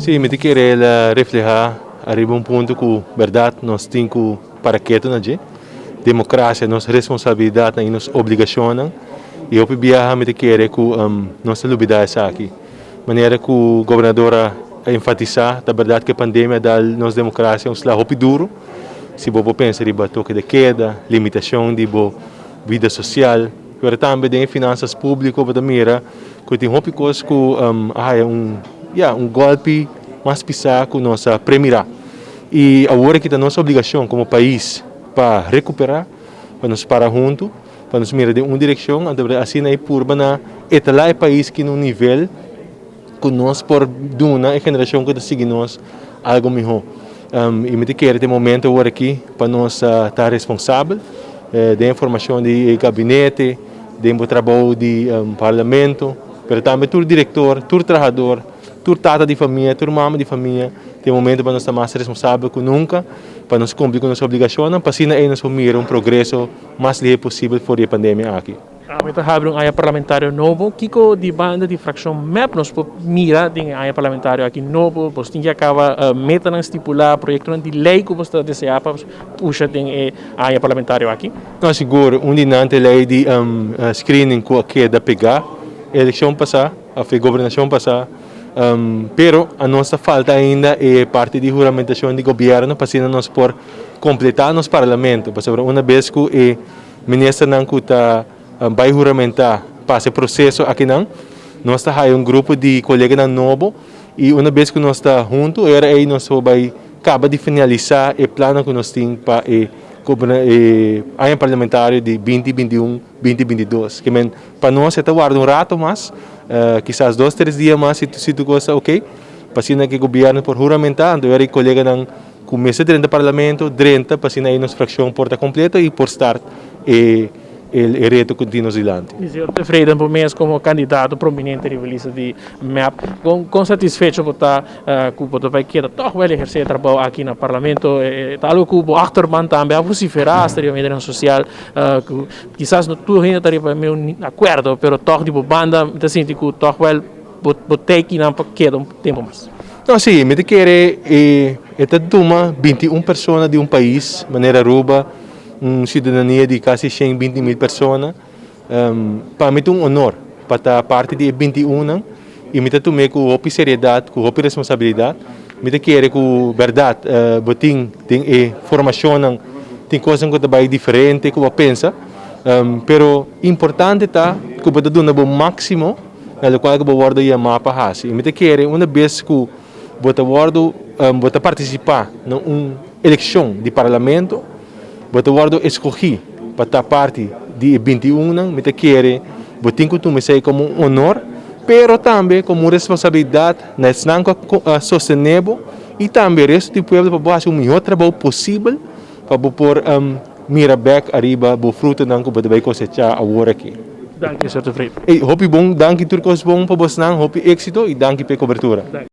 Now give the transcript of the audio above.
Sí, mi ta kere el a reflehá ariba un punto ku bèrdat nos tin ku para ketu na dje. Demokrasia, nos responsabilidatnan i nos obligashonnan. I hopi biaha mi ta kere ku nos ta lubidá esaki. Manera ku gobernador a enfatisá, ta bèrdat ku e pandemia a dal nos demokrasia un sla hopi duru. Si bo por pensa riba toke de keda, limitashon di bo bida sosial, pero tambe den e finansas públiko bo ta mira ku tin hopi kos ku a haya un, ya, un gòlpi mas pisá ku nos a premirá. I awor aki ta nos obligashon komo pais pa rekuperá, pa nos para huntu, pa nos mira den un direkshon, anto asina e purba na etalá e pais ki na un nivel ku nos por duna e generashon ku ta sigui nos algu mihó. I mi ta kere ta e momento awor aki pa nos ta responsabel den e formashon di e gabinete, den bo trabou di parlamento, pero tambe tur direktor, tur trahador, tur tata di famia, tur mama di famia, ta e momento pa nos ta mas responsabel ku nunka, pa nos kumpli ku nos obligashonnan, pa asina ei nos por mira un progreso mas lihe posibel for di e pandemia aki. Awe ta habri un aña parlamentario nobo. Kiko di banda di frakshon mep nos por mira den e aña parlamentario aki nobo? Bos tin ya kaba metanan stipulá, proyektonan di lei ku bos ta deseá pa pusha den e aña parlamentario aki? No, sigur. Un di nan ta e lei di screening ku a keda pegá e elekshon pasá, òf e gobernashon pasá. Pero a nos ta falta ainda e parti di huramentashon di gobièrnu pa asina nos por kompletá nos parlamento. Pasobra una bes ku e Ministernan ku ta bai huramentá pasa e proseso akinan. Nos ta haya un grupo di koleganan nobo i una bes ku nos ta huntu e ora ei nos por bai kaba di finalisá e plannan ku nos tin pa e e aña parlamentario di binti 21, 2022. Ke men pa nos e ta warda un rato mas, kisas dos tres dia mas si tur kos ta oke, pa asina ku e gobièrnu por huramentá anto e ora e koleganan Cu mester drenta Parlamento, drenta pa asina ey nos fraccion por ta completo y por start e e reto cu tin nos dilanti. Y señor Tevreden, bo mes como candidato prominente riba lista di mep, con con satisfecho bo ta cu bo ta bay keda toch wel eherce e trabao aki na Parlamento? Ta algo cu bo achterban tambe a vocifera hasta riba medianan social cu kisas no tur hende ta riba e meun acuerdo, pero toch di bo banda mi ta sinti cu toch wel bo bo ta ekinan pa keda un tempo mas. No, sí, mi ta kere e e ta tuma 21 persona di un pais manera Aruba, un ciudadania di casi 120 mil persona. Pa mi ta un honor pa ta parti di e 21 nan y mi ta tum'é cu hopi seriedad, cu hopi responsabilidad. Mi ta kere cu berdad bo tin den e formacionnan tin cosnan cu ta bay diferente cu bo a pensa, pero importante ta cu bo ta duna bo maximo. Na lokual ku bo wòrdu yamá pa hasi. I mi ta kere una bes ku bo ta wòrdu, bo ta partisipá na un elekshon di parlamento, bo ta wòrdu eskogí pa ta parti di e 21 nan, mi ta kere bo tin ku tuma esei komo un honor, pero tambe komo un responsabilidat na esnan ku a sostené bo i tambe resto di pueblo pa bo hasi un mihó trabou posibel pa bo por mira bek ariba bo frutonan ku bo ta bai kosechá awor aki. Danki, señor Tevreden. Ey, hopi bon, danki tur kos bon pa bosnan, hopi éxito y danki pa e cobertura. Danki.